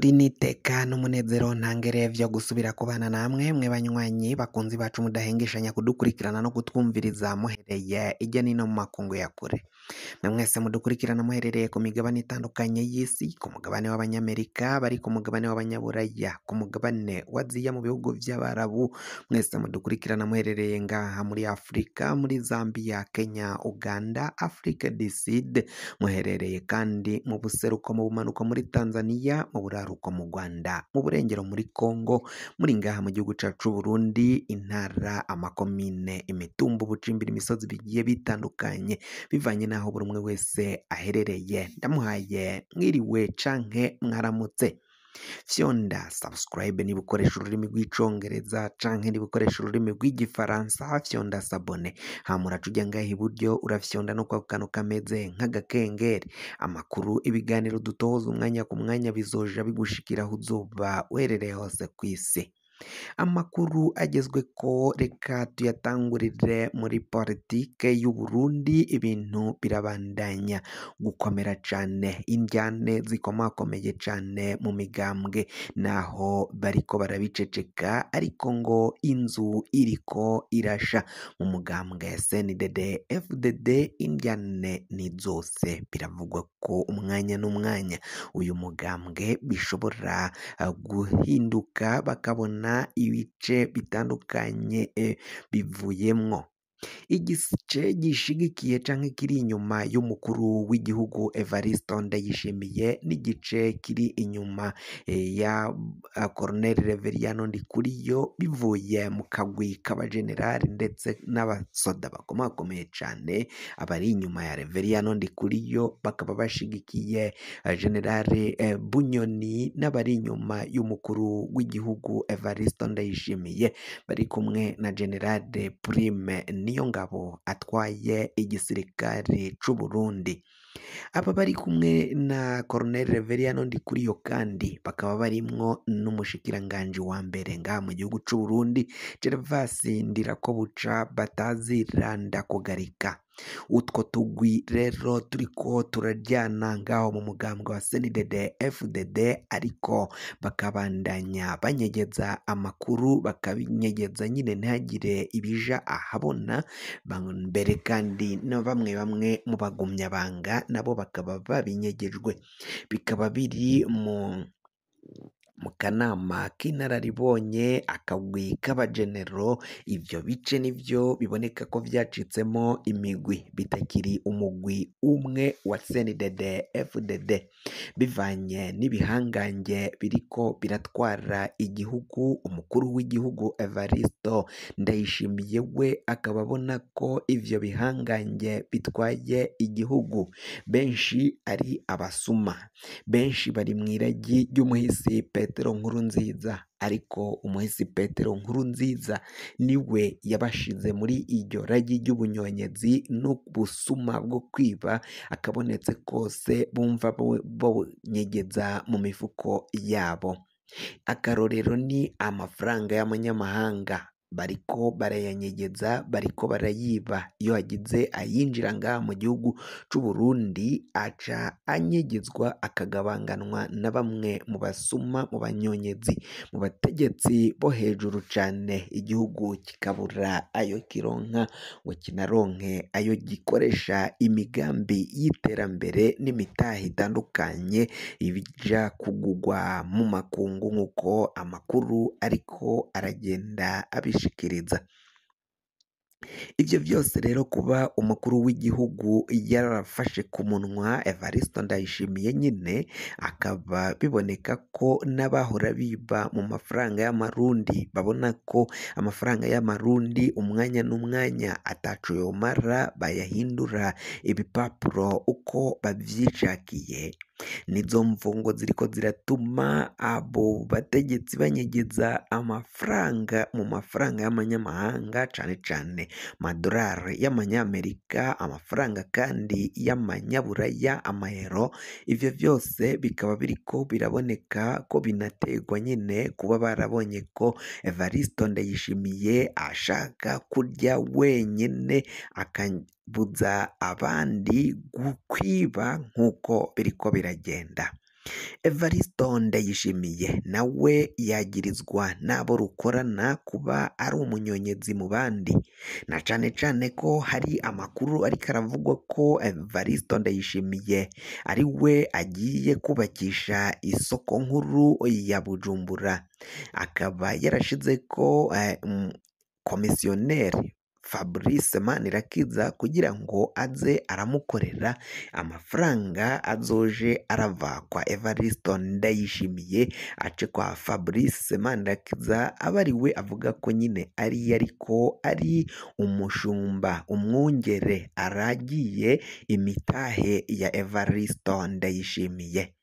Turi n'iteka n'umunezero ntangere vyo gusubira kubana namwe mwe banywanyi bakunzi bacu mudahengeshanya kudukurikirana no kutwumviriza muhereye irya nino mu makungu ya kure. Mwe mwese mudukurikirana muherereye ku migabane itandukanye y'isi, ku mugabane w'Abanyamerika, bari ku mugabane w'Abanyaburaya, ku mugabane wa Aziya, mu bihugu vy'Abarabu, mwese mudukurikirana muherereye ngaha muri Afrika, muri Zambia, Kenya, Uganda, Afrique du Sud, muherereye kandi mu buseruko, mu bumanuko muri Tanzania, mu buraruko mu Rwanda, mu burengero muri Congo, muri ngaha mu gihugu cacu c'Uburundi, intara, amakomine, imitumba, ubucimbiri, imisozi bigiye bitandukanye bivanye n'aho buri umwe wese aherereye. Ndamuhaye mwiriwe canke mwaramutse. Fyonda subscribe niba ukoresha ururimi rw'icongereza canke niba ukoresha ururimi rw'igifaransa, fyonda s'abonner. Hama uraca uja ngaha iburyo urafyonda no kwako kantu kameze nk'agakengeri. Amakuru, ibiganiro dutoza umwanya ku mwanya bizoja bigushikira aho uzoba uherereye hose kw'isi. Amakuru agezweko reka tuyatangurire muri politike y'Uburundi, ibintu birabandanya gukomera cane, indyane zikomakomeye cane mu migambwe, naho bariko barabiceceka ariko ngo inzu iriko irasha mu mugambwe CNDD FDD, indyane ni zose. Biravugwa ko umwanya n'umwanya uyu mugambwe bishobora guhinduka bakabona ibice bitandukanye bivuyemwo. Igice gishigikiye canke kiri inyuma y'umukuru w'igihugu Evariste Ndayishimiye n'igice kiri inyuma ya Colonel Reveriyano Ndikuriyo, bivuye mu kagwi k'abajenerali ndetse n'abasoda bakomakomeye cane. Abari inyuma ya Reveriyano Ndikuriyo bakaba bashigikiye Generale Bunyoni, n'abari inyuma y'umukuru w'igihugu Evariste Ndayishimiye bari kumwe na Generale Prime Niyongabo atwaye igisirikare c'Uburundi. Aba bari kumwe na Colonel Reveriyano Ndikuriyo kandi bakaba barimwo n'umushikiranganji wa mbere ngaha mu gihugu c'Uburundi Gervas Ndirakobuca batazira Ndakugarika. Utwo tugwi rero turiko turaryana ngaho mu mugambwe wa CNDD FDD, ariko bakabandanya banyegeza amakuru, bakabinyegeza nyine ntihagire ibija ahabona. Mbere kandi na bamwe bamwe mu bagumyabanga nabo bakaba babinyegejwe, bikaba biri mu kanama k'inararibonye akagwi k'abajenero. Ivyo bice nivyo biboneka ko vyacitsemo imigwi, bitakiri umugwi umwe wa CNDD FDD, bivanye n'ibihangange biriko biratwara igihugu. Umukuru w'igihugu Evariste Ndayishimiye we akaba abona ko ivyo bihangange bitwaye igihugu benshi ari abasuma, benshi bari mw'iragi ry'umuhisi Petero Nkurunziza, ariko umuhisi Petero Nkurunziza niwe yabashize muri iryo ragi ry'ubunyonyezi n'ubusuma bwo kwiba akabonetse kose bumva bonyegeza mu mifuko yabo. Akarorero ni amafaranga y'amanyamahanga bariko barayanyegeza, bariko barayiba. Iyo hagize ayinjira ngaha mu gihugu c'Uburundi aca anyegezwa akagabanganwa na bamwe mu basuma, mu banyonyezi, mu bategetsi bo hejuru cane, igihugu kikabura ayo kironka ngo kinaronke ayo gikoresha imigambi y'iterambere n'imitahe itandukanye ibija kugugwa mu makungu, nk'uko amakuru ariko aragenda abishikiriza. Ivyo vyose rero kuba umukuru w'igihugu yarafashe ku munwa Evariste Ndayishimiye nyine, akaba biboneka ko n'abahora biba mu mafaranga y'amarundi babona ko amafaranga y'amarundi umwanya n'umwanya ataco yomara, bayahindura ibipapuro uko bavyishakiye. Nizo mvungo ziriko ziratuma abo bategetsi banyegeza amafaranga mu mafaranga y'amanyamahanga, cane cane amadorari y'amanyamerika, amafaranga kandi y'amanyaburaya, amayero. Ivyo vyose bikaba biriko biraboneka ko binaterwa nyine kuba barabonye ko Evariste Ndayishimiye ashaka kurya wenyene akabuza abandi kwiba nk'uko biriko biragenda. Evaristo Ndayishimiye nawe yagirizwa n'abo rukorana kuba ari umunyonyezi mu bandi, na cane cane ko hari amakuru ariko aravugwa ko Evaristo Ndayishimiye ari we agiye kubakisha isoko nkuru ya Bujumbura, akaba yarashizeko komisiyoneri Fabrice Manirakiza kugira ngo aze aramukorera amafaranga azoje arava kwa Evaristo Ndayishimiye ace kwa Fabrice Manirakiza, aba ari we avuga ko nyine ari ariko ari umushumba umwungere aragiye imitahe ya Evaristo Ndayishimiye.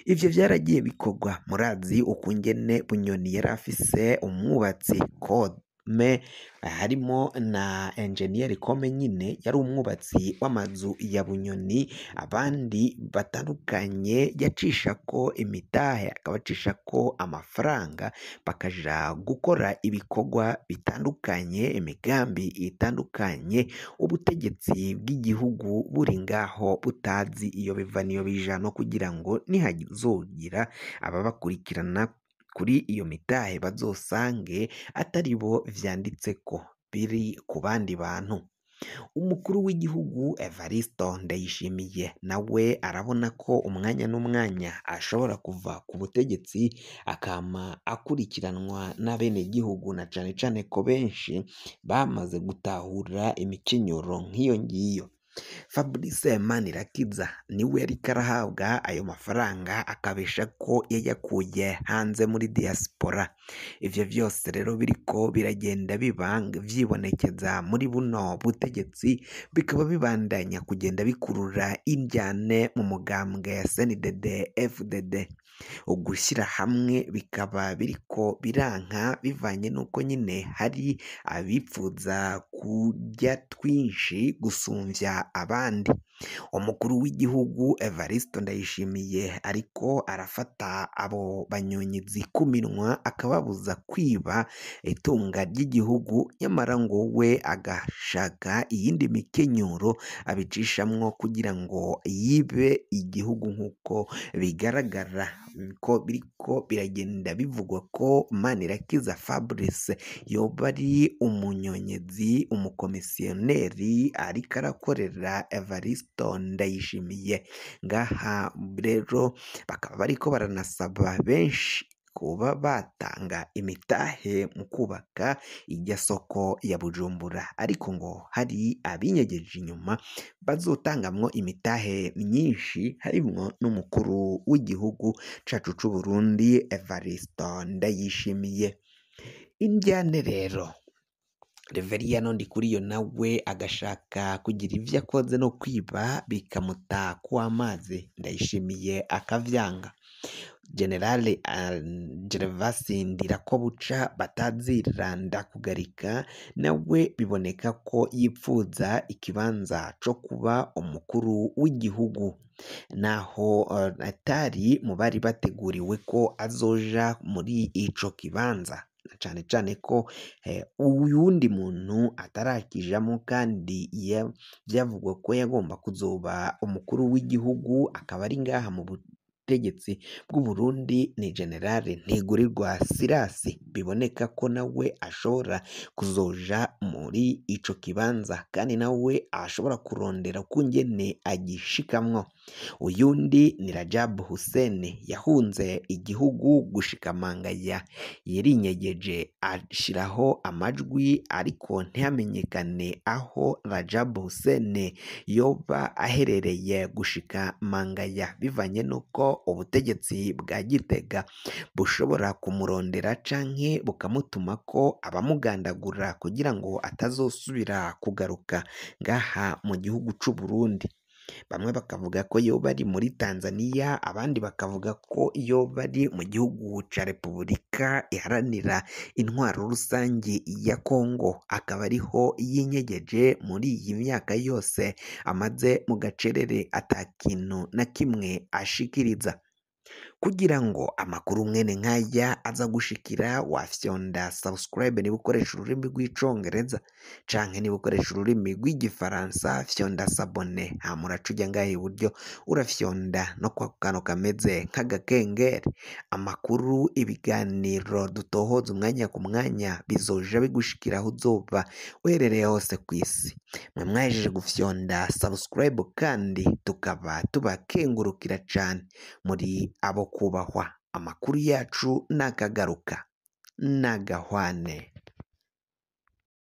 Ivyo vyaragiye bikorwa, murazi ukungene Bunyoni yari afise umwubatsi Kome harimo na enjeniyeri Kome nyine yari umwubatsi w'amazu ya Bunyoni, abandi batandukanye yacishako imitahe akabacishako amafaranga bakaja gukora ibikorwa bitandukanye, imigambi itandukanye, ubutegetsi bw'igihugu buri ngaho butazi iyo biva n'iyo bija, no kugira ngo nihazogira ababakurikirana kuri iyo mitahe bazosange atari bo vyanditseko biri ku bandi bantu. Umukuru w'igihugu Evaristo Ndayishimiye nawe arabona ko umwanya n'umwanya ashobora kuva ku butegetsi akama akurikiranwa n'abenegihugu, na cane cane ko benshi bamaze gutahura imikenyero nk'iyo ngiyo. Fabrice Manirakiza niwe yariko arahabwa ayo mafaranga akabesha ko yayakuye hanze muri diaspora. Ivyo vyose rero biriko biragenda biba vyibonekeza muri buno butegetsi, bikaba bibandanya kugenda bikurura indyane mu mugambwe CNDD FDD. Ugushyira hamwe bikaba biriko biranka bivanye n'uko nyine hari abipfuza kurya twinshi gusumvya abandi. Umukuru w'igihugu Evaristo Ndayishimiye ariko arafata abo banyonyizi ku minwa akababuza kwiba itunga ry'igihugu, nyamara ngo we agashaka iyindi mikenyero abicishamwo kugira ngo yibe igihugu, nk'uko bigaragara ko biriko biragenda bivugwa ko Manirakiza Fabrice yoba ari umunyonyezi, umukomisiyoneri ariko arakorera Evaristo Ndayishimiye. Ngaha rero bakaba bariko baranasaba benshi kuba batanga imitahe mu kubaka irya soko ya Bujumbura, ariko ngo hari abinyegeje inyuma bazotangamwo imitahe myinshi, harimwo n'umukuru w'igihugu cacu c'Uburundi Evaristo Ndayishimiye. Indyane rero Reveriyano Ndikuriyo nawe agashaka kugira ivyo akoze no kwiba bikamuta kw'amazi, Ndayishimiye akavyanga. Generale Gervasi Ndirakobuca batazira Ndakugarika nawe biboneka ko yipfuza ikibanza co kuba umukuru w'igihugu, naho atari mu bari bateguriwe ko azoja muri ico kibanza, na cane cane ko uyundi muntu atarakijamwo kandi vyavugwa ko yagomba kuzoba umukuru w'igihugu akaba ari ngaha mu butegetsi bw'Uburundi ni Generale Ntigurirwa Sirasi, biboneka ko nawe ashobora kuzoja muri ico kibanza kandi nawe ashobora kurondera ukungene agishikamwo. Uyundi ni Rajab Hussein yahunze igihugu gushika mangaya, yarinyegeje ashiraho amajwi ariko ntihamenyekane aho Rajab Hussein yoba aherereye gushika mangaya, bivanye n'uko ubutegetsi bwa Gitega bushobora kumurondera canke bukamutumako abamugandagura kugira ngo atazosubira kugaruka ngaha mu gihugu c'Uburundi. Bamwe bakavuga ko yoba ari muri Tanzania, abandi bakavuga ko yoba ari mu gihugu ca Repubulika Iharanira Intwaro Rusangi ya Kongo, akaba ariho yinyegeje muri iyi myaka yose amaze mu gacerere ata kintu na kimwe ashikiriza. Kugira ngo amakuru mwene nkaya aza gushikira, wafyonda subscribe niba ukoresha ururimi rw'icongereza, canke niba ukoresha ururimi rw'igifaransa fyonda s'abonner, hama uraca uja ngaha iburyo urafyonda no kwa kantu kameze nk'agakengeri. Amakuru, ibiganiro dutohoza umwanya ku mwanya bizoja bigushikira aho uzoba uherereye hose kw'isi. Mwe mwahejeje gufyonda subscribe kandi tukaba tubakengurukira cane, muri abo kubahwa. Amakuru yacu nakagaruka nagahwane.